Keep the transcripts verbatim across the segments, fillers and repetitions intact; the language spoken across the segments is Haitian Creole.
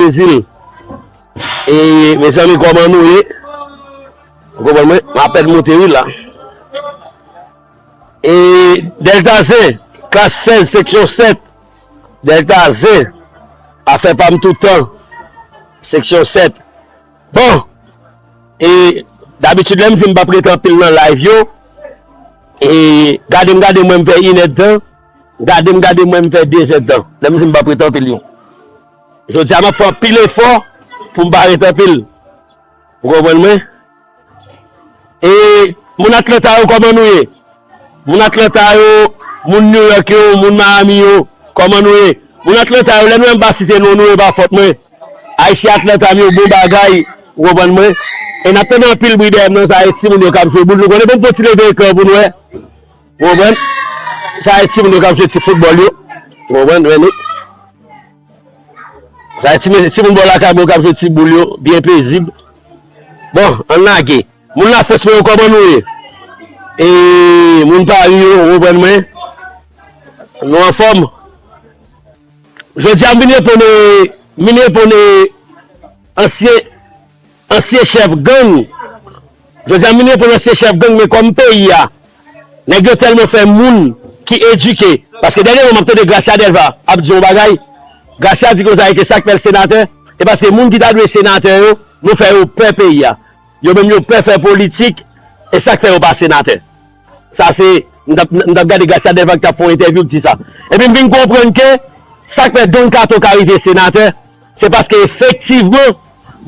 Brezil. E, mezanmi, kòman nou ye? Ou konprann mwen? M apèn monte wi la. E, Dèlta Zen, klas sèz, seksyon sèt. Dèlta Zen, afè pa m toutan, seksyon sèt. Bon, e, dabitid, lè m di m p ap rete anpil nan live yo, e, gade m, gade m wè m fè inèdtan, gade m, gade m wè m fè dezèdtan. Lè m di m p ap rete anpil yo. Jodi a, m ap fè anpil efò pou m pa rete anpil. Ou konprann mwen? E moun Atlanta yo, kòman nou ye? Moun Atlanta yo, moun New York yo, moun Miami yo, kòman nou ye? Moun Atlanta yo, lè nou menm pa site non nou, e pa fòt mwen. Ayisyen Atlanta m yo, bon bagay, ou konprann mwen? E n ap tande anpil bri dèyè m nan, sa e timoun yo k ap jwe boul, nou konnen, bon, fò ti leve ekran pou nou wè. Ou konprann? Sa e timoun yo k ap jwe ti foutbòl yo. Ou konprann, René? Sa e ti, timoun bò lakay mwen k ap jwe ti boul yo, byen pezib. Bon, ann lage. Moun Lafrans mwen yo, kòman nou ye? E moun Pari yo, ou konprann mwen? Nou anfòm? Jodi a, m vin reponn, m vin reponn ansyen, ansyen chèf gang. Jodi a, m vin reponn ansyen chèf gang, men kòm peyi a, nèg yo tèlman fè moun ki edike. Paske dènyèman, m ap tande Gracia Delva ap di yon bagay. Gracia di konsa, e ke sa k fè l senatè, e paske moun ki ta dwe senatè yo, nou fè yo pè peyi a. Yo menm yo pè fè politik, e sa k fè yo pa senatè. Sa se, m t ap, m t ap gade Gracia Delva ki t ap fè yon entèvyou, ki di sa. Epi m vin konprann ke sa k fè Don Kato ka rive senatè, se paske efektivman,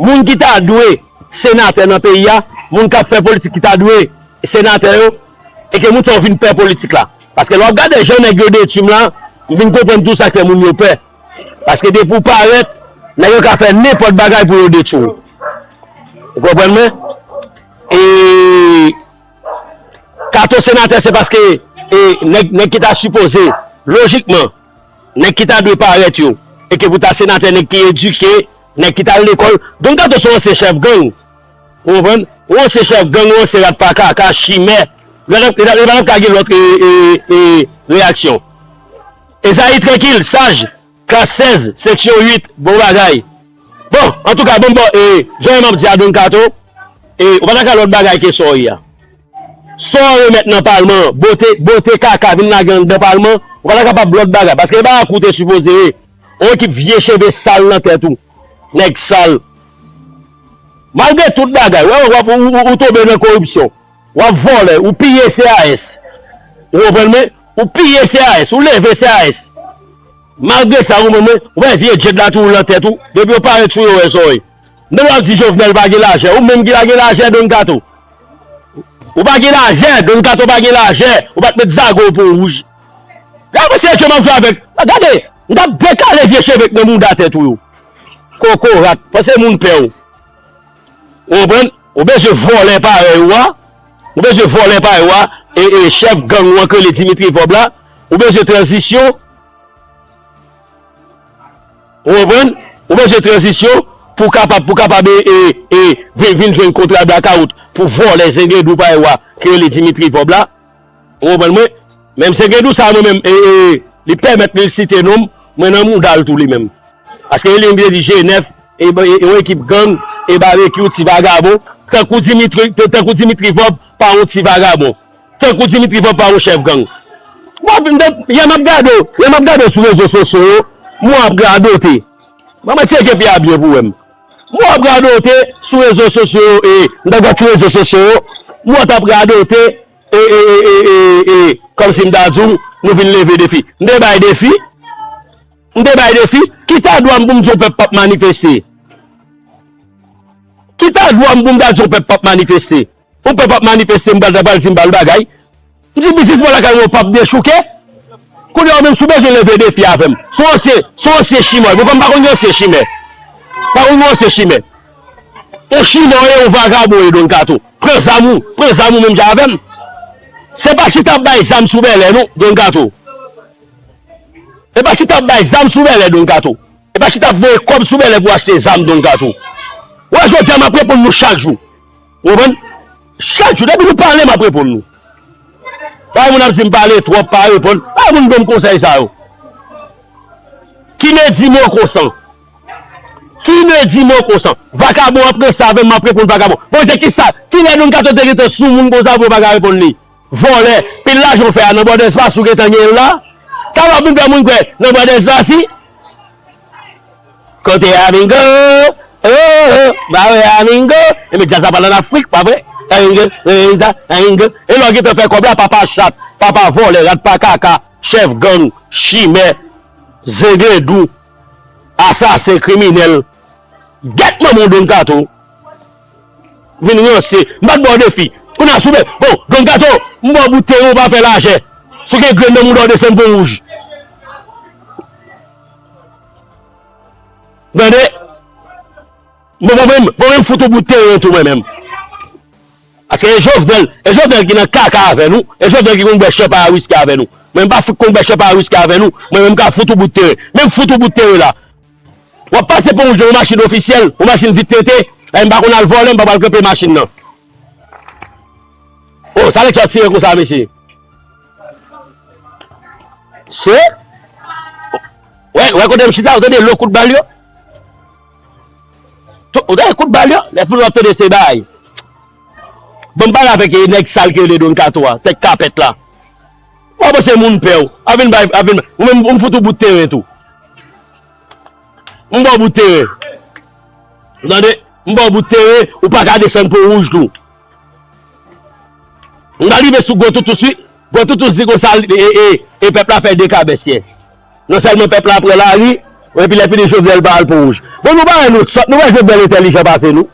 moun ki ta dwe senatè nan peyi a, moun k ap fè politik ki ta dwe senatè yo, e ke moun sa yo vin pè politik la. Paske lè w ap gade jan nèg yo detwi m la, m vin konprann tou sa k fè moun yo pè. Paske depi w parèt, nèg yo ka fè nenpòt bagay pou yo detwi w. Ou konprann mwen? E Kato senatè, se paske, e, nèg, nèg ki ta sipoze, lojikman, nèg ki ta dwe parèt yo, e ke pou ta senatè, nèg ki edike, nèg ki t al lekòl. Don Kato se yon ansyen chèf gang. Ou konprann? Yon ansyen chèf gang, yon ansyen rat pa kaka, chimè. Li pa t ap, li pa t ap ka gen lòt, e, e, e, reyaksyon. Ezayi Trankil, saj, klas sèz, seksyon uit, bon bagay. Bon, antouka, bon, bon, e, jan m ap di a Don Kato, e, ou pa ta ka lòt bagay ke sa w ye a. Sa w remèt nan palman, bote, bote kaka vin lage anndan palman, ou pa ta kapab lòt bagay. Paske e pa ak ou te sipoze ye. Yon ekip vye cheve sal nan tèt ou. Nèg sal. Malgre tout bagay, w, w, w, ou, ou, ou tonbe nan koripsyon. W ap vòlè, ou piye C A S. Ou konprann mwen? Ou piye C A S, ou leve C A S. Malgre sa, ou konprann mwen? Ou wè vye djed la tou nan tèt ou. Depi yo parèt sou yo, wè sa w ye. Menm w ap di Jovenel pa gen lajè, ou menm ki pa gen lajè, Don Kato. Ou pa gen lajè, Don Kato pa gen lajè, ou pa t met zago w pou wouj. Gade mesye jan m ap jwe avèk. Gade, m t ap dekale vye cheve k nan mouda tèt ou yo. Kokorat, panse moun pè w. Ou konprann? Ou bezwen vòlè parèy ou a. Ou bezwen vòlè parèy ou a. E, e chèf gang ou an k rele Dimitri Vorbe la. Ou bezwen tranzisyon. Ou konprann? Ou bezwen tranzisyon pou kapab, pou kapab, e, e, e, vin, vin jwenn kontra blakawout pou vòlè zenglendou parèy ou a k rele Dimitri Vorbe la. Ou konprann mwen? Menm zenglendou sa a, mwen menm, e, e, li pèmèt li site non m, mwen nan mouda l tou li menm. Paske li menm vle di G nèf, e, e, e yon ekip gang, e babekyou, ti vagabon, tankou Dimitri, tankou Dimitri Vorbe pa yon ti vagabon. Tankou Dimitri Vorbe pa yon chèf gang. Bon, m t ap, yè m ap gade w, yè m ap gade w sou rezo sosyo yo, m wè w ap radote. Ban mwen tcheke pye a byen pou w wè m. M wè w ap radote sou rezo sosyo yo, e, m t ap gade sou rezo sosyo yo, m wè w t ap radote, e, e, e, e, e, e, kòmsi m ta di w, nou vin leve defi. M te bay defi? M te bay defi? Ki ta dwa m pou m di yon pèp p ap manifeste? Ki ta dwa m pou m ta di yon pèp p ap manifeste? Yon pèp ap manifeste, m pral, pral di m pa l bagay. M di biznisman lakay mwen p ap dechouke. Kounye a ou menm si w bezwen leve defi avè m. Se yon ansyen, se yon ansyen chimè. Bon, kòm m pa konn gen ansyen chimè. Pa konn gen ansyen chimè. Yon chimè w ye, yon vagabon w ye, Don Kato. Pran zam ou, pran zam ou menm jan avè m. Se pa chita ap bay zam sou bèlè non, Don Kato. E pa chita ap bay zam sou bèlè, Don Kato. E pa chita ap voye kòb sou bèlè pou achte zam, Don Kato. Ou wè jodi a m ap reponn nou chak jou. Ou konprann? Chak jou, depi nou pale, m ap reponn nou. Pa gen moun ap di m pale twòp, pa reponn. Pa gen moun ban m konsèy sa yo. Ki medi mo konsan? di mo konsa. Vakabon ap pran sa avè m, m ap reponn vakabon. Bon, se ki sa? Kilè Don Kato te gentan sou moun konsa pou yo pa ka reponn li? Vòlè. Pil lajan w fè a nan Bòdèspas ou gentan genyen l la? Sa w ap vin fè moun kwè nan Bòdèspas wi? Kote Amingo? Oh, oh, ba wè Amingo. Ebyen djaz ap al ann Afrik, pa vre? Amingo, Amingo, Amingo. E lè w gentan fè kòb la, papa chat, papa vòlè, rat pa kaka, chèf gang, chimè, zenglendou, asasen, kriminèl. Gèt manman w Don Kato. Vin ranse. M pa t ba w defi. Kounye a si w vle. Bon, Don Kato, m ba w bout teren ou pa fè lajè. Si w gen grenn nan mouda w desann Pon Wouj. Tande? Bon, mwen menm, mwen menm fout ou bout teren tou mwen menm. Paske e Jovenel, e Jovenel ki nan kaka avè nou, e Jovenel ki konn bwè chanpay a wiski avè nou. Mwen m pa fout konn bwè chanpay a wiski avè nou, mwen menm m ka fout ou bout teren. Menm fout ou bout teren la. W ap pase Pon Wouj nan yon machin ofisyèl, yon machin vit tete, e m pa konn al vòlè, m pa pral kanpe machin nan. Oh, sa nèg sa tire konsa, mesye? Se? Wè, wè kote m chita, ou tande lo kout bal yo? Ou tande kout bal yo? Lè pou w ap tande se bay. Ban m pale avèk nèg sal ki rele Don Kato a, tèt kapèt la. Ou pa panse moun pè w? Ap vin bay, ap vin, ou menm, ou m fout ou bout teren tou. M ba w bout teren. Ou tande? M ba w bout teren, ou pa ka desann Pon Wouj tou. M ta rive sou Gwo Toutous wi. Gwo Toutous di konsa, e, e, e, e pèp la fè de kabès yè. Non sèlman pèp la pran lari, epi lè fini Jovenel pa al Pon Wouj. Bon, nou pa wè nou sòt, nou wè Jovenel entèlijan pase nou.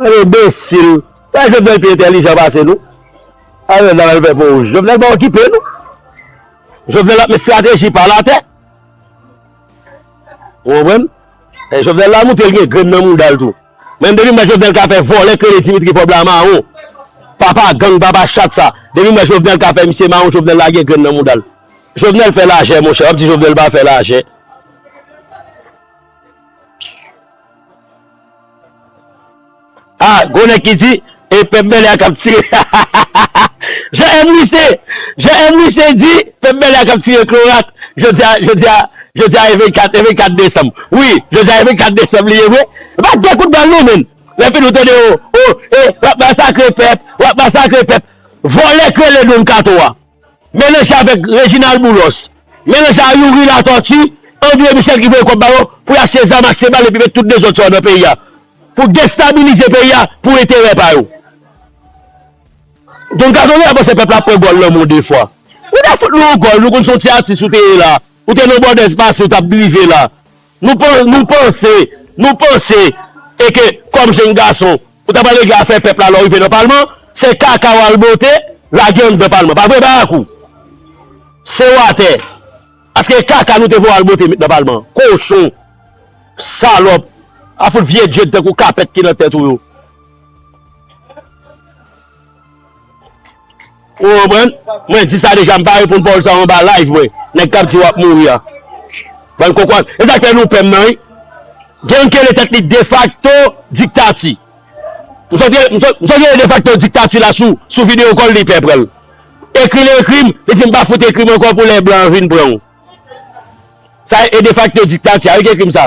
Enbesil. Wè Jovenel pi entèlijan pase nou. A Jovenel al fè Pon Wouj. Jovenel pa okipe nou. Jovenel ap met estrateji pa l atè. Ou konprann? E Jovenel la montre l gen grenn nan mouda l tou. Menm depi m wè Jovenel ka fè vòlè k rele Dimitri Pòb la mawon. Papa gang, papa chat sa. Depi m wè Jovenel ka fè misye mawon, Jovenel la gen grenn nan mouda l. Jovenel fè lajè, monchè. W ap di Jovenel pa fè lajè. Ah, gwo nèg ki di, e pèp bèlè a k ap tire. Jan M. Lise, Jan M. Lise di, pèp bèlè a k ap tire klorak. Jodi a, jodi a, jodi a e vennkat, e vennkat desanm. Wi, jodi a e vennkat desanm li ye vre. E pa de kout bal non, menn. Lè fini ou tande, o, o, e, w ap masakre pèp, w ap masakre pèp. Vòlè k rele Don Kato a. Melanje avèk Reginald Boulos, melanje a Youri Latortue, André Michel ki voye kòb ba yo pou y achte zam, achte bal epi met tout dezòd sa yo nan peyi a. Pou destabilize peyi a, pou enterè pa yo. Don Kato genlè panse pèp la ap pran gòl nan men w de fwa. Ou ta fout nou yon gòl, nou konn se yon ti atis ou te ye la. Ou te nan Bòdèz pase, ou t ap drive la. Nou pan-, nou panse, nou panse, e ke kòm jenn gason, ou ta pral regle afè pèp la lè w rive nan palman, se kaka w al bote, lage anndan palman. Pa vre, Barakou? Se w atè. Paske e kaka nou te voye w al bote met nan palman. Kochon. Salòp. A fout vye djed tankou kapèt ki nan tèt ou yo. Ou konprann? Mwen di sa deja, m pa reponn pawòl sa yo anba live mwen. Nèg k ap di w ap mouri a. Bann kokòn. E sa k fè nou pè m nan, wi. Gen youn ki rele tèt li defakto diktati. M sot rele, m sot, m sot rele defakto diktati la sou, sou videyo kòl li pè pran l. Ekri l ekri m, li di m pa fout ekri m ankò pou lè blan an vin pran w. Sa e defakto diktati a wi ki ekri m sa.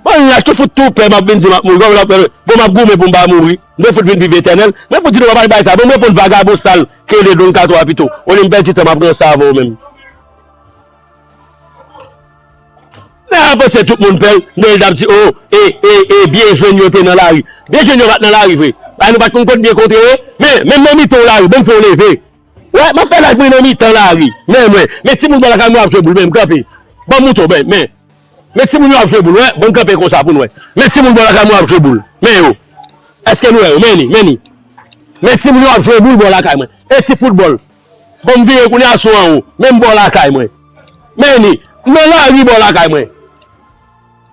Bon, lach tou fout tou pè m ap vin di m ap mouri. Kòm l ap, bon, m ap goumen pou m pa mouri. M te fout vin viv etènèl. Men pou di nou pa pale bagay sa. Bon, m reponn vagabon sal ki rele Don Kato a pito. Olye m pèdi tan m ap ranse avè w menm. Nèg la panse tout moun pè l. Nèg la ap di, o, e, e, e, byen jwenn yo te nan lari. Byen jwenn yo pa t nan lari vre. Bagay nou pa t konn kot byen kontre ye. Men, menm nan mitan w lari, bon, m fè w leve. Wè, m ap fè live mwen nan mitan lari. Men mwen, men timoun bò lakay mwen ap jwe boul, men m kanpe. Ban m moutre w, men, men. Men timoun yo ap jwe boul, wè. Ban m kanpe konsa pou n wè. Men timoun bò lakay mwen ap jwe boul. Men yo. Èske nou wè yo? Men ni, men ni. Men timoun yo ap jwe boul bò lakay mwen. E ti foutbòl. Ban m vire kounye a sou anwo. Men m bò lakay mwen. Men ni. M nan lari bò lakay mwen.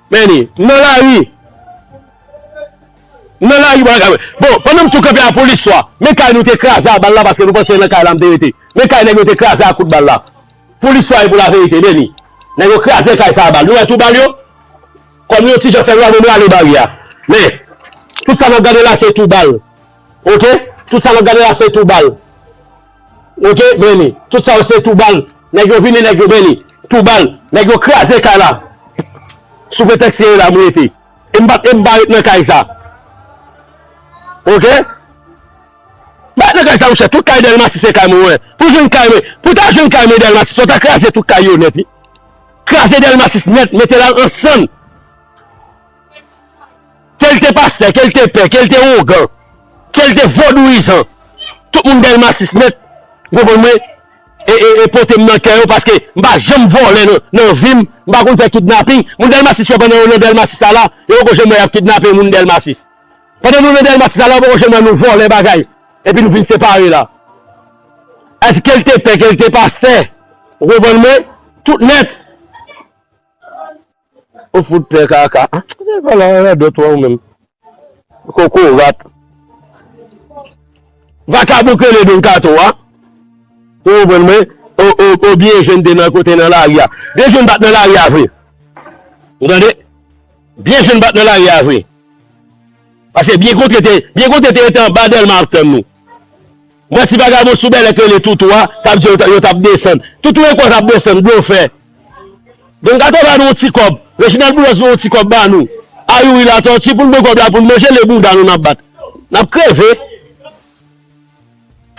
Men ni, m nan lari. M nan lari bò lakay mwen. Bon, pandan m tou kanpe a pou listwa, men kay nou te kraze a bal la paske nou panse nan kay la m te rete. Men kay nèg yo te kraze a kout bal la. Pou listwa e pou laverite, men ni. Nèg yo kraze kay sa a bal. Nou wè tou bal yo? Kòm yon ti jan fè nou a, bon, nou ale baryè a. Men, tout sa n ap gade la se tou bal. Oke? Tout sa n ap gade la se tou bal. Oke, men ni. Tout sa yo se tou bal. Nèg yo vini, nèg yo men ni. Tou bal. Nèg yo kraze kay la. Sou pretèks se la m rete. E m pa, e m pa ret nan kay sa. Oke? M pa ret nan kay sa, monchè. Tout kay Dèlma sis se kay mwen, wi. Pou jwenn kay mwen, pou ta jwenn kay mwen Dèlma sis, fò ta kraze tout kay yo nèt, wi. Kraze Dèlma sis nèt, mete l an sann. Ke l te pastè, ke l te pè, ke l te ougan, ke l te vodouyizan. Tout moun Dèlma sis nèt, ou konprann mwen? E, e, e pote m nan kè yo, paske m pa janm vòlè nan, nan vi m, m pa konn fè kidnaping. Moun Dèlma sis yo, pandan yo nan Dèlma sis la la, yo poko janm wè y ap kidnape moun Dèlma sis. Pandan nou nan Dèlma sis la la, yo poko janm wè nou vòlè bagay. Epi nou vin separe la. Èske l te pè, ke l te pastè? Ou konprann mwen? Tout nèt. Ou fout pè kaka. Ah, se pa la radòt ou menm. Kokorat. Vakabon k rele Don Kato a. Ou konprann mwen? O, o, o, byen jèn te nan kote nan lari a. Byen jèn pa t nan lari a vre. Ou tande? Byen jèn pa t nan lari a vre. Paske byen kontre te, byen kontre te rete anba Dèlma ap tann nou. Mwen, si vagabon sou Bèlè k rele Toutou a, t ap di yo, yo t ap desann. Toutou e kwa t ap desann, blofè. Don Kato ba nou yon ti kòb. Reginald Boulos ba nou yon ti kòb ba nou. A Youri Latòti pou n pran kòb la pou n manje, le bouda nou n ap bat. N ap kreve.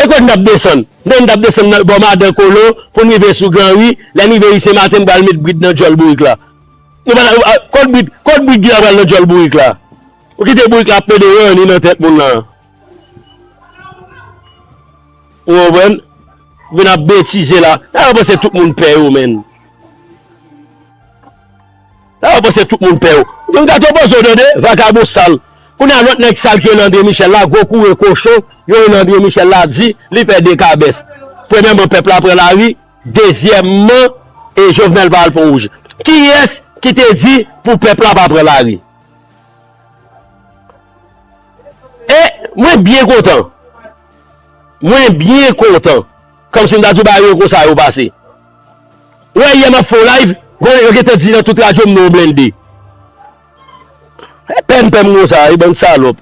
E kote n t ap desann? N t ap desann nan bò Madan Kolo pou n rive sou Gran Ri. Lè n rive Ri Sen Maten, n pral met brid nan djòl bourik la. Nou pral, a, kot brid, kot brid ki pral nan djòl bourik la? Ou kite bourik la ap pede ranni nan tèt moun lan. Ou konprann? Vin ap betize la. Sa yo panse tout moun pè yo, menn. Sa yo panse tout moun pè yo. Don Kato poze w tande, vakabon sal. Kounye a lòt nèg sal ki rele André Michel la, gwo koure kochon, yo rele André Michel la, di li pè de kabès. Premyèman, pèp la pran lari, dezyèmman, e Jovenel pa al pon wouj. Kiyès ki te di pou pèp la pa pran lari? E mwen byen kontan. Mwen byen kontan. Kòmsi m ta di w bagay yo konsa yo pase. Ou wè yè m ap fè yon live, gon yo gentan di nan tout radyo m non blende. E pè m pè m konsa, e bann salòp.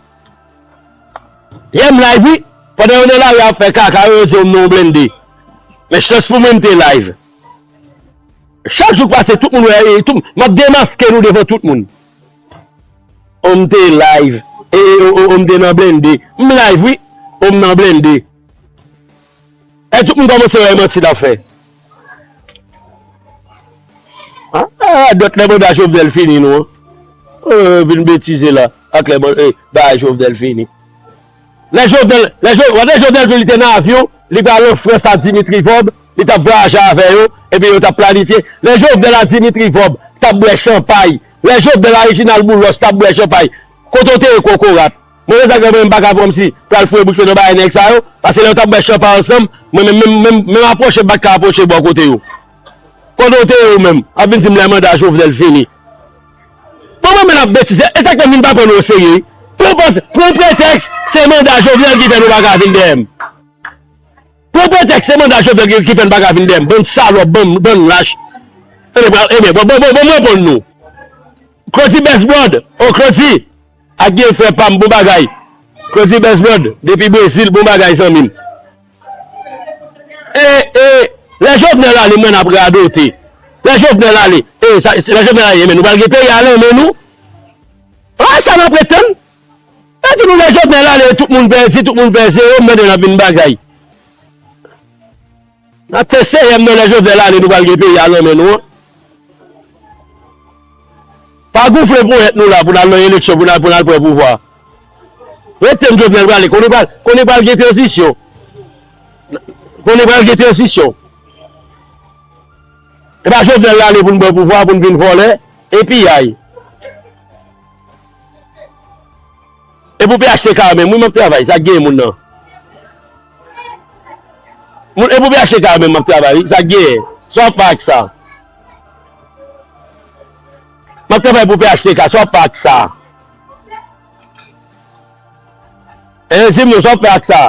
Yè m live wi, pandan yo nan lari ap fè kaka yo, yo di yo m non blende. Men chans pou mwen m te live. Chak jou k pase, tout moun wè, e, tout, m ap demaske nou devan tout moun. O m te live. E, e, o, o, o m te nan blende. M live, wi. O m nan blende. E tout moun kòmanse wè manti l ap fè. A, a, dòt lè manda Jovenel fini nou, an. E, vin betize la. Ak lè man-, e, bagay Jovenel fini. Lè Jovenel, lè Jo-, lè Jovenel tou li te nan avyon, li pral an Frans ak Dimitri Vorbe, li t ap vwayaje avè yo, epi yo t ap planifye. Lè Jovenel ak Dimitri Vorbe t ap bwè chanpay, lè Jovenel ak Reginald Boulos t ap bwè chanpay, kote w te ye kokorat? Mwen menm sa k fè mwen m pa ka kòmsi pral foure bouch mwen nan bagay nèg sa yo, paske lè yo t ap bwè chanpay ansanm, mwen menm, menm, menm, menm apwoche m pa t ka apwoche bò kote yo. Kote w te ye ou menm? Ap vin di m lè manda Jovenel fini. Bon, mwen menm ap betize. E sa k fè m vin pa pran nou oserye. Pran, pran, pran pretèks, se manda Jovenel ki fè nou pa ka vin dèyè m. Pran pretèks, se manda Jovenel ki, ki fè n pa ka vin dèyè m. Bann salòp, bann, bann lach. Ebyen, ebyen, bon, bon, bon, bon, mwen reponn nou. Claudy Best Brod, o Claudy, ak gen frè pa m, bon bagay. Claudy Best Brod, depi Brezil, bon bagay, zanmi m. E, e, lè Jovenel ale, mwen n ap radote. Lè Jovenel ale, e, sa, lè Jovenel ale, men nou pral gen peyi a nan men nou. A, sa n ap ret tann? Sa di nou lè Jovenel ale, tout moun pèdi, tout moun pèdi, e yo mande n ap vin bagay. N ap fè seyè m nan lè Jovenel ale, nou pral gen peyi a nan men nou an. Pa gonfle ponyèt nou la pou n al nan eleksyon, pou n al, pou n al pran pouvwa. Ret tann Jovenel prale, konnen pral, konnen pral gen tranzisyon. Konnen pral gen tranzisyon. E pa Jovenel la ale pou n pran pouvwa, pou n vin vòlè, e piyay. E pou P H T K menm, wi, m ap travay, sa k genyen moun nan. Moun, e pou P H T K menm m ap travay, wi, sa k genyen. Sa w ap fè ak sa? M ap travay pou P H T K, sa w ap fè ak sa? E, di m non, sa w ap fè ak sa?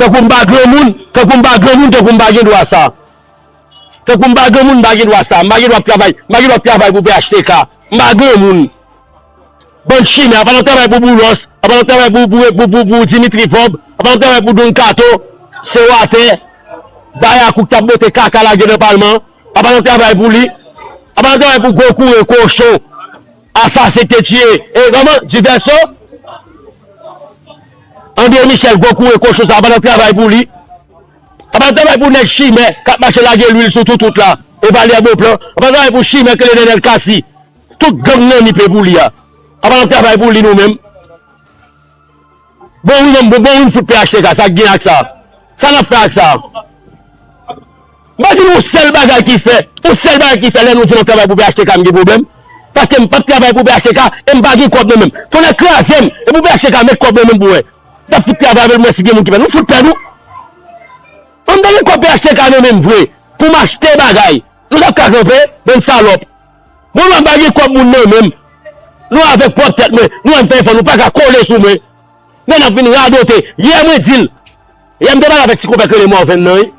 Tankou m pa granmoun, tankou m pa granmoun, tankou m pa gen dwa sa. Tankou m pa granmoun, m pa gen dwa sa. M pa gen dwa ap travay, m pa gen dwa ap travay pou P H T K. M pa granmoun. Bann chimè, apa n ap travay pou Boulos, apa n ap travay pou, pou, pou, pou, pou Dimitri Vorbe, apa n ap travay pou Don Kato, sewatè, bayakou k t ap bote kaka lage nan palman, apa n ap travay pou li, Pandan pou gwo koure kochon, asasen te tiye. E kòman? Diverso? André Michel, gwo koure kochon sa, pandan travay pou li. Apa travay pou nèg chimè k ap mache lage lwil sou toutout la, e pa li a bon plan. Apa travay pou chimè ke le Nenel Cassy. Tout gang nan ni pe pou li a. Apa travay pou li nou menm. Bon wi, bon, bon wi, m fout P H T K, sa k gen ak sa? Sa n ap fè ak sa? M pa di nou yon sèl bagay ki fè, yon sèl bagay ki fè lè nou di m ap travay pou P H T K, m gen pwoblèm. Paske m p ap travay pou P H T K, e m pa gen kòb nan men m. Tonnè kraze m, e pou P H T K met kòb nan men m pou wè. M t ap fout travay avè l, m wè si gen moun ki pè. Nou fout pè nou. An m ta gen kòb P H T K nan men m vre, pou m achte bagay. Nou t ap ka kanpe, bann salòp. Bon, nou pa gen kòb moun nan menm. Nou avèk pwòp tèt mwen, nou ann fè efò, nou pa ka kole sou mwen. Men n ap vin radote. Yè mwen di l, yè m te pale avèk ti konpè k rele Mòvenn nan, wi.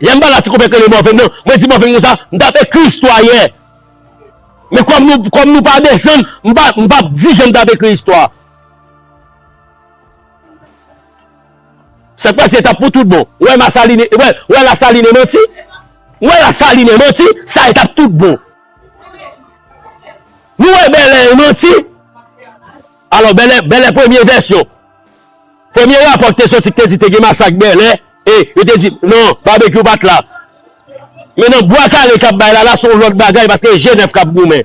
Yè m pale ak ti konpè k rele Mòvenn nan, mwen di Mòvenn konsa, m t ap ekri istwa yè. Men kòm nou, kòm nou pa desann, m pa, m p ap di jan m t ap ekri istwa. Sa k pase, e t ap pou tout bon. Ou wè Masaline, ou wè, ou wè Lasaline manti? Ou wè Lasaline manti? Sa e t ap tout bon. Nou wè Bèlè manti? Alò, Bèlè, Bèlè premye vèsyon. Premye rapò ki te soti ki te di te gen masak Bèlè, e yo te di, non, Babekyou pa t la. Men nan Bwa Kale k ap bay la, la se yon lòt bagay, paske G nèf k ap goumen.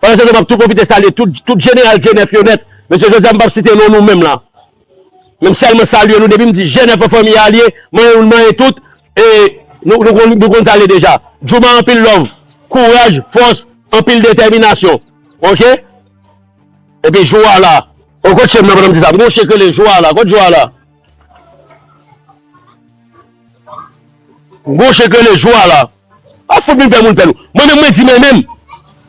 Pandan se tan, m ap tou pwofite salye tout, tout jeneral G nèf yo nèt. Mesye, jodi a, m p ap site non nou menm la. Men m sèlman salye nou, depi m di G nèf an fanmi a l ye, manyen nou manyen tout, e nou, nou konn, nou konn sa l ye deja. Jooma, anpil love, kouraj, fòs, anpil detèminasyon. Oke? Epi jou a la. O, kot chen m nan pandan m di sa? M gon chen k rele jou a la. Kot jou a la? M gon chen k rele jou a la. A fout vin fè moun pè nou. Mwen menm, mwen di mwen menm.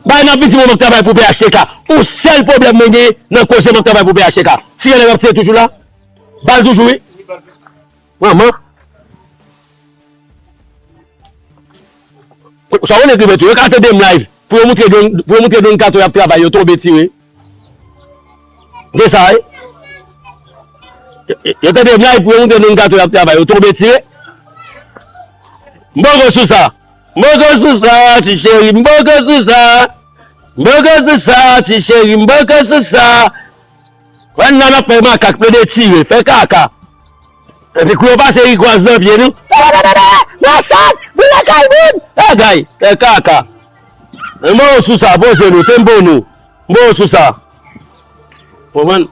Bay n ap vin di mwen m ap travay pou P H T K. Yon sèl pwoblèm mwen genyen nan koze m ap travay pou P H T K. Si gen nèg ap tire toujou la, bal toujou wi. Manman. Sa w ekri tou, yo ka tande m live. Pou yo moutre Don, pou yo moutre Don Kato y ap travay, yo tonbe tire. Gen sa, wi. Yo, yo, yo tande m live pou yo moutre Don Kato y ap travay, yo tonbe tire. M poko sou sa. M poko sou sa, ti cheri, m poko sou sa. M poko sou sa, ti cheri, m poko sou sa. Wè nan ap fè makak, plede tire, fè kaka. Epi kou yo pase rigwaz nan pye nou. Masak, vin lakay moun. Bagay, fè kaka. M poko sou sa, poze nou, tempo nou. M poko sou sa. Konprann?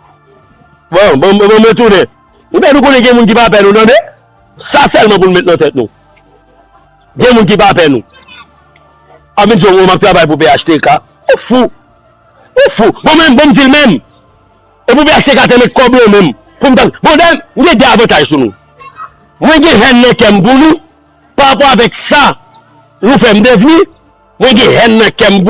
Bon, bon, bon, bon, mwen tounen. Ou pè nou konnen gen moun ki pa pè nou, tande? Sa sèlman pou n met nan tèt nou. Gen moun ki pa pè nou. Ann vin di w, m ap travay pou P H T K. Ou fou. Ou fou. Bon, men, bon, m di l menm. E pou P H T K te met kòb yo menm. Pou m tann. Bon, dayè, m gen de avantaj sou nou. Mwen gen hèn nan kè m pou nou. Pa rapò avèk sa nou fè m devni. Mwen gen hèn nan kè m pou